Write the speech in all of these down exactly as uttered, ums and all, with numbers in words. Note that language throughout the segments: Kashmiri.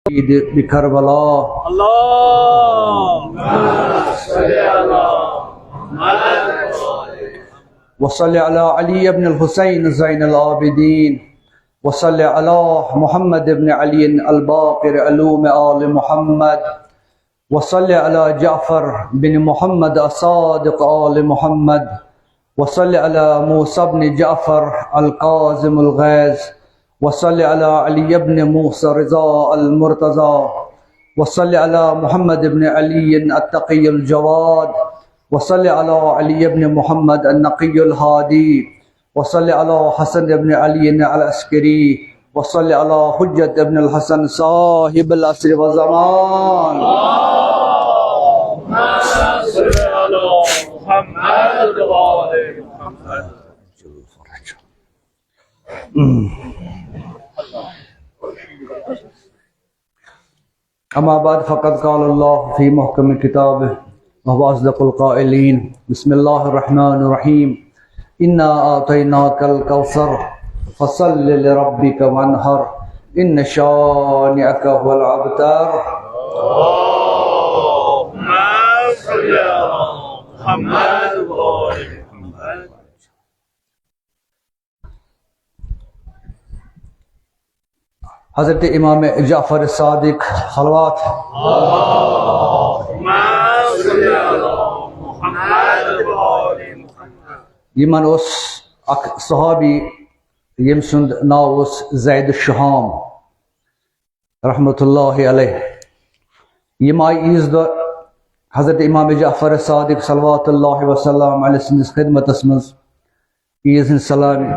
بكربلاء. اللهم صل على محمد وصل على علي بن الحسين زين العابدين، وصل على محمد بن علي الباقر علوم آل محمد، وصل على جعفر بن محمد الصادق آل محمد، وصل على موسى بن جعفر الكاظم الغيظ، وصل على علي بن موسى رضا المرتضى، وصل على محمد بن علي التقي الجواد، وصل على علي بن محمد النقي الهادي، وصل على حسن بن علي العسكري، وصل على حجة بن الحسن صاحب العصر والزمان. اللهم صل على محمد وآل محمد. أما بعد، فقد قال الله في محكم كتابه وهو أصدق القائلين: بسم الله الرحمن الرحيم. إنا أعطيناك الكوثر، فصل لربك وانحر، إن شانئك هو الأبتر. اللهم صل على محمد وآل محمد. حضرت امام جعفر صادق، صلوات. اللهم صل على محمد وآل محمد. یِمن اوس اکھ صحابی، ییٚمۍ سُنٛد ناو اوس زید شہام، رحمت اللہ علیہ۔ یِم آیہِ عیٖذ دۄہ حضرت امام جعفر صادق صلوات اللہ وسلام علیہ سٕنٛدِس خدمتس منٛز عیٖذ ہٕنٛز سلامہِ۔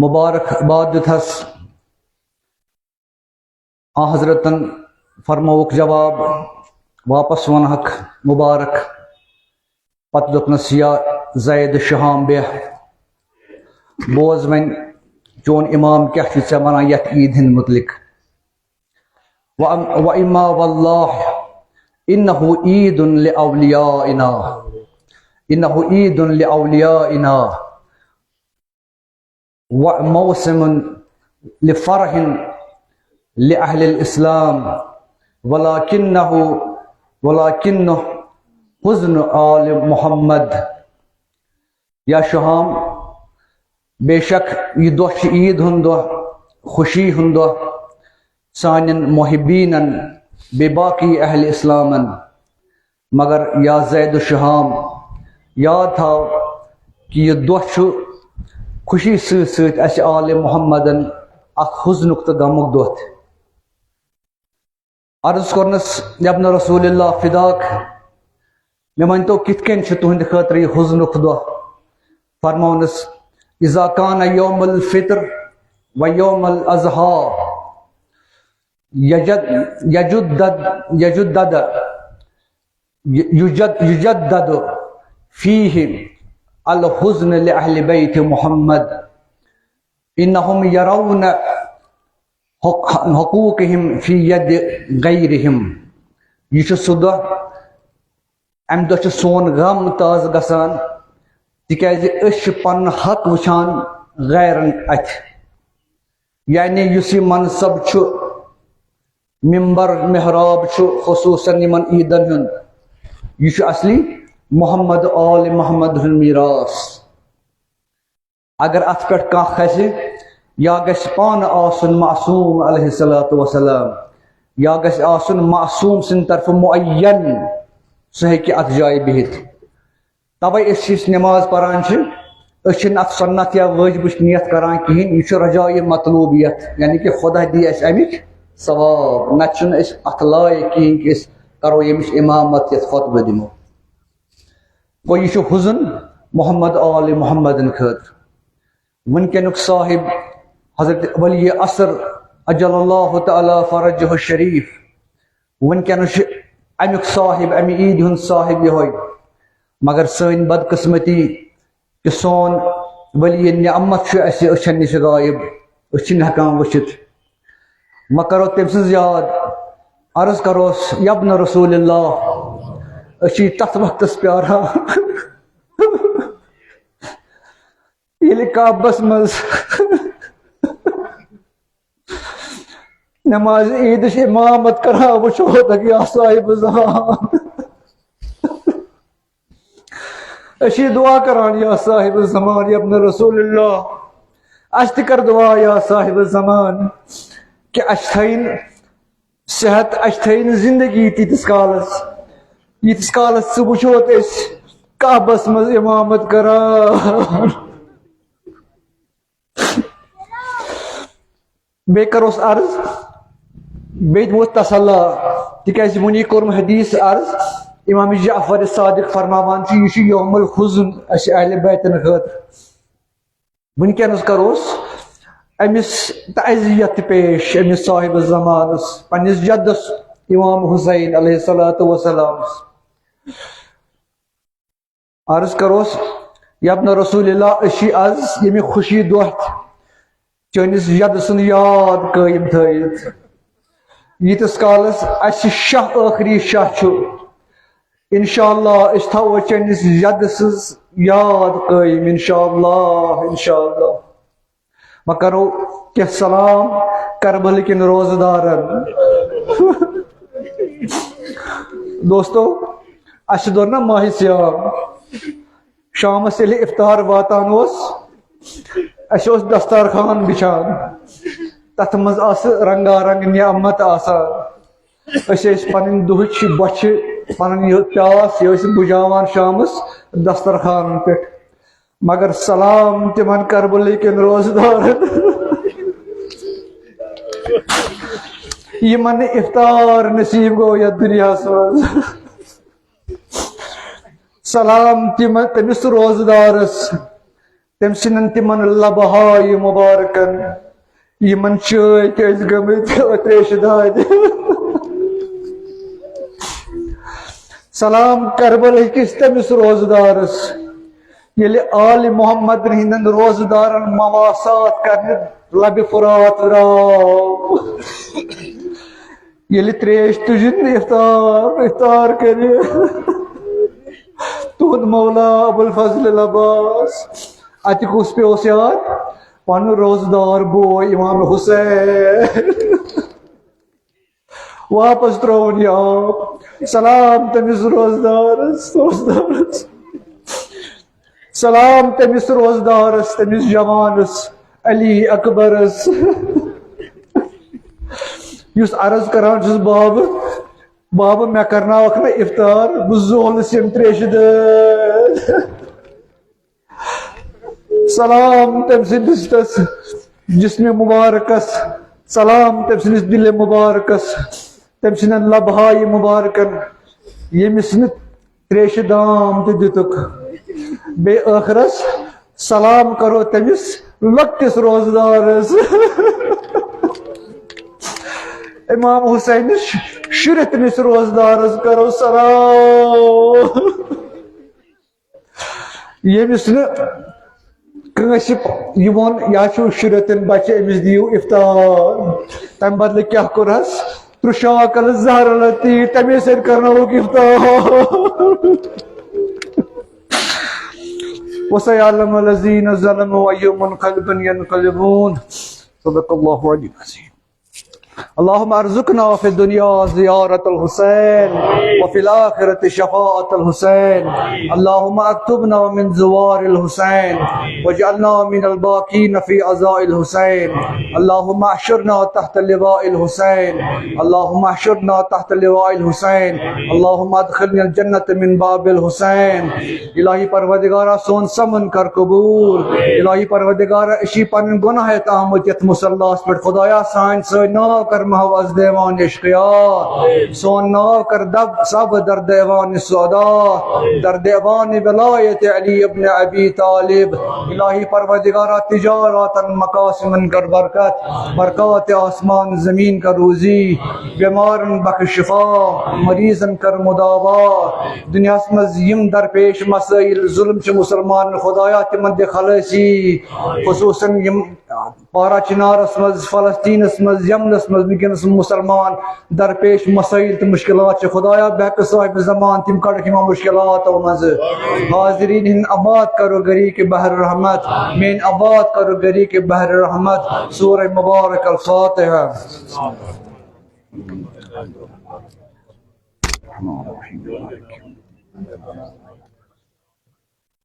مبارک باد دیُتہس۔ آ حضرتن فرمووُکھ جواب، واپس وونہکھ مبارک۔ پتہٕ دوٚپنس، یا زید شہام، بیٚہہ، بوز وۄنۍ چون امام کیٛاہ چھُ ژےٚ ونان یتھ عیٖد ہٕنٛدِ متعلق۔ و-، و اما واللہ انہ عید لاولیائنا، انہ عید لاولیائنا، وموسم لفرح لأهل الإسلام، ولكنه، ولكنه حزن آل محمد۔ یا شہام، بے شک یہِ دۄہ چھُ عیٖد ہُنٛد دۄہ، خوشی ہُنٛد دۄہ سانٮ۪ن محبیٖنن، بیٚیہِ باقٕے اہل اسلامن۔ مگر یا زید و شہام، یاد تھاو کہِ یہِ دۄہ چھُ خوشی سۭتۍ سۭتۍ اسہِ آلِ محمدن اکھ حزنُک تہٕ غمُک دۄہ تہِ۔ عرض کوٚرنس، یا ابن رسول اللہ فداک، مےٚ ؤنۍتو کِتھ کٔنۍ چھُ تُہنٛدِ خٲطرٕ یہِ حزنُک دۄہ؟ فرموونس، اذا کان یوم الفطر و یوم الاضحی یجد، یجدد، یجدد، یجد، یجدد فیہ الحزن لأہل بیت محمد، انہم یرون حق-، حقوقہم فی ید غیرہم۔ یہِ چھُ سُہ دۄہ، امہِ دۄہ چھُ سون غم تازٕ گژھان، تِکیازِ أسۍ چھِ پنُن حق وٕچھان غیرن اتھِ۔ یعنی یُس یہِ منصب چھُ، ممبر محراب چھُ خصوصاً یِمن عیٖدن ہُنٛد، یہِ چھُ اصلی محمد آل محمد ہُنٛد میراث۔ اگر اتھ پٮ۪ٹھ کانٛہہ کھسہِ، یا گژھِ پانہٕ آسُن معصوم علیہ الصلوۃ والسلام، یا گژھِ آسُن معصوم سٕنٛدِ طرفہٕ معین، سُہ ہیٚکہِ اتھ جایہِ بِہِتھ۔ توے أسۍ چھِ یُس نماز پران چھِ، أسۍ چھِنہٕ اتھ سنت یا وٲجبٕچ نیت کران کِہیٖنۍ، یہِ چھُ رجائے مطلوبیت، یعنی کہِ خدا دِیہِ اَسہِ اَمِکۍ ثواب، نتہٕ چھِنہٕ أسۍ اتھ لایق کِہیٖنۍ کہِ أسۍ کرو ییٚمِچ امامت یتھ خطبہٕ دِمو۔ گوٚو یہِ چھُ حزن محمد آل محمدن خٲطرٕ۔ وٕنکیٚنُک صاحب حضرت ولی عصر عجل اللہ تعالیٰ فرجہ الشریف، وٕنکیٚنَس چھُ اَمیُک صاحب، اَمہِ عیٖدِ ہُنٛد صاحب یِہوٚے۔ مگر سٲنۍ بدقسمتی کہِ سون ولی نعمت چھُ اَسہِ أچھَن نِش غٲیب، أسۍ چھِنہٕ ہٮ۪کان وٕچھِتھ۔ وۄنۍ کَرو تٔمۍ سٕنٛز یاد، عرض کَروس، یا ابن رسول اللہ، أسۍ چھِ تَتھ وقتَس پیاران، ییٚلہِ کعبَس منٛز نماز عیدٕچ امامت کران وٕچھو تک یا صاحب زمان۔ أسی دعا کران یا صاحب زمان یا ابن رسول اللہ، اَسہِ تہِ کر دعا یا صاحب زمان، کہ اَسہِ تھٲیِن صحت، اَسہِ تھٲیِن زندگی تیٖتِس کالس، ییٖتِس کالس ژٕ وٕچھوتھ أسۍ کعبس منٛز امامت کران۔ بیٚیہِ کروس عرض، بیٚیہِ دِمو تسلا، تِکیازِ وُنی کوٚرُم حدیث عرض، امام جعفر صادق فرماوان چھُ، یہِ چھُ یوم الحزن اسہِ اہل بیتن خٲطرٕ۔ وٕنکیٚنس کروس أمِس تعزیت تہِ پیش، أمِس صاحب زمانس، پننِس جدس امام حسین علیہ الصلوۃ والسلام۔ عرض کروس، یا ابن رسول اللہ، أسۍ چھِ از ییٚمہِ خوشی دۄہ تہِ چٲنِس یدٕ سُنٛد یاد قٲیِم تھٲیِتھ۔ ییٖتِس کالس اَسہِ شاہ، ٲخری شاہ چھُ، انشاءاللہ أسۍ تھاوو چٲنِس یدٕ سٕنٛز یاد قٲیِم، انشاءاللہ، انشاءاللہ۔ وۄنۍ کرو کینٛہہ سلام کربلہٕ کٮ۪ن روزٕ دارن۔ دوستو، اَسہِ دوٚر نہ ماہِ صیام، شامس ییٚلہِ افطار واتان اوس، اَسہِ اوس دسترخوان بِچھان، تتھ منٛز آسہٕ رنگا رنگ نعمت آسان۔ أسۍ ٲسۍ پنٕنۍ دُہٕچ بۄچھِ، پنٕنۍ یہِ پیاس، یہِ ٲسۍ بُجاوان شامس دسترخوانن پٮ۪ٹھ۔ مگر سلام تِمن کربلہٕ کٮ۪ن روزٕ دارن، یِمن نہٕ افطار نصیب گوٚو یتھ دُنیاہس منٛز۔ سلام تِمن، تٔمِس روزٕ دارس، تٔمۍ سٕنٛدٮ۪ن تِمن لبہٕ ہاے مُبارکن، یِمن چٲے کیٛازِ گٔمٕتۍ ترٛیشہِ دادِ۔ سلام کربلہٕ کِس تٔمِس روزٕ دارس، ییٚلہِ آلِ محمدن ہٕنٛدٮ۪ن روزٕ دارن مواسات کرنہِ لبہِ فرات درٛاو۔ ییٚلہِ ترٛیش تُجِن افطار، افطار کرِ تُہُنٛد مولا ابو الفضل العباس۔ اتہِ کُس پیوس یاد؟ پنُن روزٕ دار بوے امام حسین۔ واپس ترٛووُن یہِ آب۔ سلام تٔمِس روزٕ دارس، روزٕ دارس۔ سلام تٔمِس روزٕ دارس، تٔمِس جوانس، علی اکبرس، یُس عرض کران چھُس، بابہٕ، بابہٕ، مےٚ کرناوکھ نہ افطار، بہٕ زولس ییٚمہِ ترٛیشہِ دٲدۍ۔ سلام تٔمۍ سٕنٛدِس تس جسمِ مُبارکس، سلام تٔمۍ سٕنٛدِس دِلِ مُبارکس، تٔمۍ سٕنٛدٮ۪ن لبہٕ ہاے مُبارکن، ییٚمِس نہٕ ترٛیشہِ دام تہِ دِتُکھ۔ بیٚیہِ ٲخرس سلام کرو تٔمِس لۄکٹِس روزدارس۔ امام حسینس شُرِتھ نِس روزدارس کرو سلام۔ ییٚمِس نہٕ کٲنٛسہِ یہِ ووٚن، یا چھُو شُرٮ۪تن بچہِ، أمِس دِیِو افطار۔ تَمہِ بدلہٕ کیٛاہ کوٚرہَس؟ ترٛشاو کلہٕ زہر لتی، تَمے سۭتۍ کرناوُکھ افطار۔ وسيعلم الذين ظلموا أي منقلب ينقلبون. صدق الله العلي العظيم. اللهم ارزقنا في الدنيا زيارة الحسين، وفي الآخرة شفاعة الحسين. اللهم اكتبنا من زوار الحسين، واجعلنا من الباقين في عزاء الحسين. اللهم احشرنا تحت لواء الحسين. اللهم احشرنا تحت لواء الحسين. اللهم ادخلنا الجنة من باب الحسين. الٰہی پروردگارا، سون سمن کر قبول۔ الٰہی پروردگارا، أسۍ چھِ پنٕنۍ گۄناہ ہٮ۪تھ آمٕتۍ یتھ مصلاہس پٮ۪ٹھ۔ خدایا، سانۍ سٲنۍ ناو کر محو از دیوان عشقیا۔ سون ناو کر دب ثبت در دیوان سعدا، در دیوان ولایت علی ابن ابی طالب۔ الٰہی پروردگارا، تجاراتن مقاسمن کر برکت، برکات آسمان زمین کر روزی، بیمارن بخش شفا، مریضن کر مداوا۔ دنیاہس منٛز یِم درپیش مسائل، ظلم چھِ مسلمانن، خدایا تِمن دِ خلٲصی۔ خصوصاً یِم پارا چنارس منٛز، فلسطینس منٛز، یمنس منٛز وٕنکیٚنس مسلمان درپیش مسائل تہٕ مشکلات چھِ۔ خدایا، بہٕ ہٮ۪کہٕ صاحب زمان تِم کڑکھ یِمن مشکلاتو منٛزٕ۔ حاضرین ہٕنٛدۍ آباد کرو غریق بحر رحمت، میٲنۍ آباد کرو غریق بحر رحمت۔ سورہ مبارک الفاتحہ۔